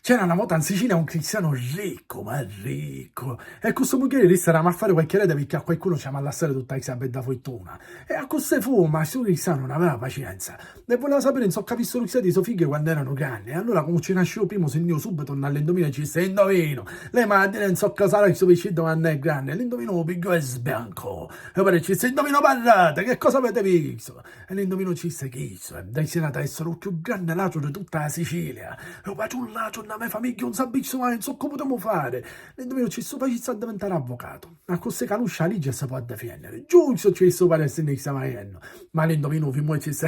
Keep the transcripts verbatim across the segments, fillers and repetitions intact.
C'era na vota in Sicilia un cristianu riccu, ma riccu, e cu so mugghieri dissero: "Amu a fari qualchi rete picchì a qualcunu ci amu a lassari tutta issa bedda furtuna." E accussì fu, ma stu cristianu nun aveva pacienza e vuleva sapiri insoccu avissuru criati i so figghi quannu eranu granni. E allura, comu ci nasciu u primu, si nni iu subitu nna l'induvinu e ci dissi: "Induvinu, lei m'ha a diri insoccu sarà stu picciddu quannu è granni." E l'induvinu u pigghiò e sbiancò. E u patri ci dissi: "Induvinu, parrati, chi cosa aviti vistu?" E l'induvinu ci dissi: "Chistu è destinatu a essiri u cchiù granni latru di tutta a Sicilia. È u patrun latru nna me famigghia, un s'ha vistu mai, insoccu putemu fari?" L'induvinu ci dissi: "U facissi addivintari avvucatu. Accussì canusci a liggi e si pò addifienniri." "Giustu!" ci dissi u patri e si nni stava jennu. Ma l'induvinu u firmò e ci dissi: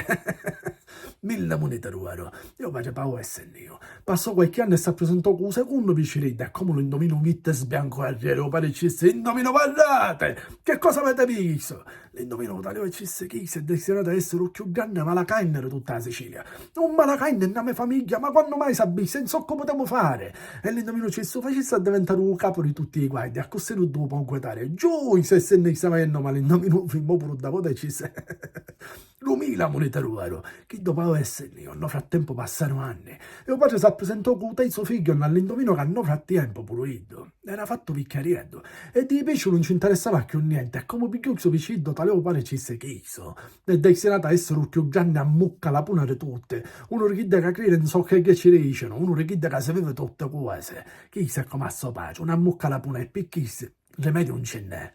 "Milli muniti d'oru." E u patri pagò e si nni iu. Passò qualchi annu e s'apprisintò cu u secunnu picciriddu e comu l'induvinu u vitti sbiancò arrieri, u patri ci dissi: "Induvinu, parrati, chi cosa aviti vistu?" L'induvinu u taliò e ci dissi: "Chistu è destinatu a essiri u cchiù granni malacanni di tutta a Sicilia. Un malacanni nna me famigghia, ma quannu mai s'ha vistu, insoccu putemu fari?" E l'induvinu ci dissi: "U facissi addivintari u capu di tutti i guardi, accussì nun ddu pò ncuetari." Giustu! E si nni stava jennu, ma l'induvinu u firmò puru dda vota e ci dissi: "Lu mila muniti d'oru." Chiddu pagò e si nni iu. Nno frattempu passaru anni e u patri s'apprisintò cu u terzu figghiu nna l'induvinu, ca nno frattempu puru iddu era fattu vicchiarieddu e di i pisciuli nun ci interessava cchiù nenti, e comu pigghiò stu picciddu, taliò u patri e ci dissi: "Chistu è destinatu a essiri u cchiù granni ammuccalapuna di tutti, unu di chiddi ca cridi insoccu chi ci dicinu, unu di chiddi ca si vivi tutti quasi. Chistu è comu a so patri, un ammuccalapuna, e pi chistu rimediu un ci nn'è.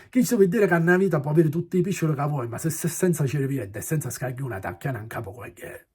Chistu pi diri ca nna vita pò aviri tutti i pisciuli ca voi, ma si si senza cirivieddu e senza scagghiuna, t'acchiana ncapu cu a ghè."